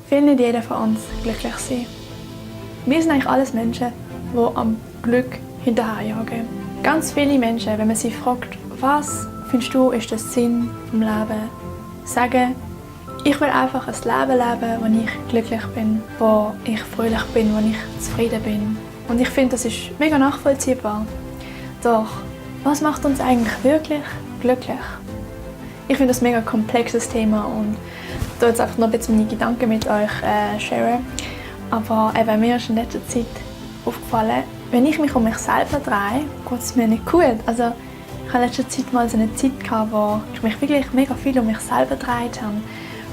will nicht jeder von uns glücklich sein. Wir sind eigentlich alles Menschen, die am Glück hinterherjagen. Ganz viele Menschen, wenn man sie fragt, was findest du ist der Sinn des Lebens, sagen, ich will einfach ein Leben leben, wo ich glücklich bin, wo ich fröhlich bin, wo ich zufrieden bin. Und ich finde, das ist mega nachvollziehbar. Doch, was macht uns eigentlich wirklich glücklich? Ich finde das ein mega komplexes Thema und ich werde jetzt einfach noch ein bisschen meine Gedanken mit euch sharen. Aber eben, mir ist in letzter Zeit aufgefallen, wenn ich mich um mich selber drehe, geht es mir nicht gut. Also, ich hatte in letzter Zeit mal so eine Zeit, wo ich mich wirklich mega viel um mich selber gedreht habe.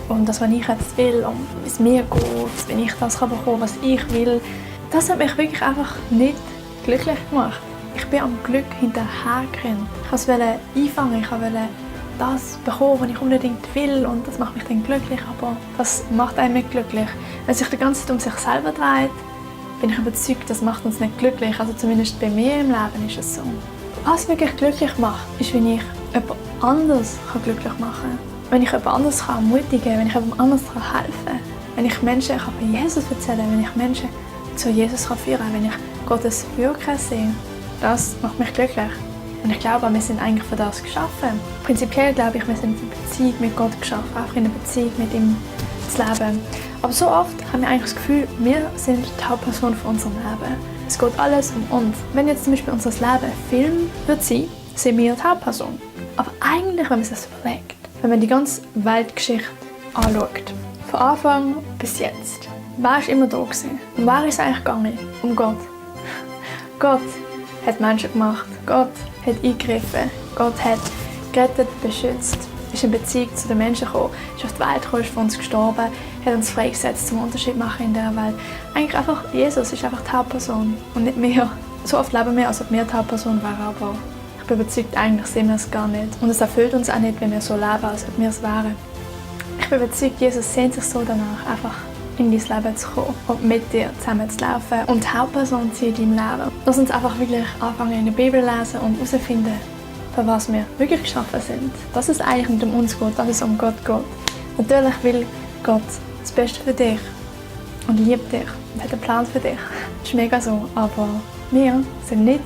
Und das, was ich jetzt will, und wie es mir geht, wenn ich das bekommen kann, was ich will, das hat mich wirklich einfach nicht glücklich gemacht. Ich bin am Glück hinterhergerannt. Ich wollte es einfangen, ich wollte das bekommen, was ich unbedingt will und das macht mich dann glücklich, aber das macht einen nicht glücklich. Wenn sich die ganze Zeit um sich selber dreht, bin ich überzeugt, das macht uns nicht glücklich. Also zumindest bei mir im Leben ist es so. Was wirklich glücklich macht, ist, wenn ich jemand anderes glücklich machen kann. Wenn ich jemand anderes ermutigen kann, wenn ich jemand anderes helfen kann. Wenn ich Menschen von Jesus erzählen kann, wenn ich Menschen zu Jesus führen kann, wenn ich Gottes Wirken sehe. Das macht mich glücklich. Und ich glaube, wir sind eigentlich für das geschaffen. Prinzipiell glaube ich, wir sind in Beziehung mit Gott geschaffen, einfach in einer Beziehung mit ihm zu leben. Aber so oft haben wir eigentlich das Gefühl, wir sind die Hauptperson von unserem Leben. Es geht alles um uns. Wenn jetzt zum Beispiel unser Leben ein Film wird sein, sind wir die Hauptperson. Aber eigentlich, wenn man sich das überlegt, wenn man die ganze Weltgeschichte anschaut, von Anfang bis jetzt, wer ist immer da gewesen? Um wer ist es eigentlich gegangen? Um Gott. Gott hat Menschen gemacht. Gott hat eingegriffen. Gott hat gerettet, beschützt, ist in Beziehung zu den Menschen gekommen, ist auf die Welt gekommen, ist für uns gestorben, hat uns freigesetzt zum Unterschied machen in dieser Welt. Eigentlich einfach Jesus ist einfach die Hauptperson und nicht wir. So oft leben wir, als ob wir die Hauptperson wären, aber ich bin überzeugt, eigentlich sind wir es gar nicht. Und es erfüllt uns auch nicht, wenn wir so leben, als ob wir es wären. Ich bin überzeugt, Jesus sehnt sich so danach, einfach in dein Leben zu kommen und mit dir zusammen zu laufen und die Hauptperson zu sein in deinem Leben. Lass uns einfach wirklich anfangen, in der Bibel lesen und herausfinden, für was wir wirklich geschaffen sind. Dass es eigentlich nicht um uns geht, dass es um Gott geht. Natürlich will Gott das Beste für dich und liebt dich und hat einen Plan für dich. Das ist mega so, aber wir sind nicht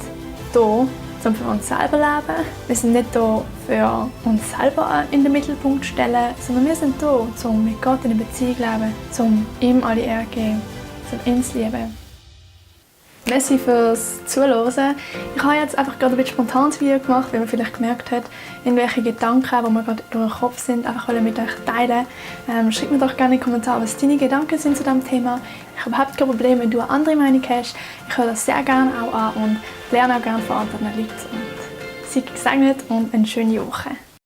da, um für uns selber zu leben. Wir sind nicht da, für uns selber in den Mittelpunkt zu stellen, sondern wir sind da, um mit Gott in einer Beziehung zu leben, um ihm alle Ehre zu geben, um ihn zu lieben. Merci fürs Zuhören. Ich habe jetzt einfach gerade ein bisschen spontanes Video gemacht, wie man vielleicht gemerkt hat, in welche Gedanken, die mir gerade durch den Kopf sind, einfach mit euch teilen. Schreibt mir doch gerne in die Kommentare, was deine Gedanken sind zu diesem Thema. Ich habe überhaupt kein Problem, wenn du eine andere Meinung hast. Ich höre das sehr gerne auch an und lerne auch gerne von anderen Leuten. Und sei gesegnet und eine schöne Woche.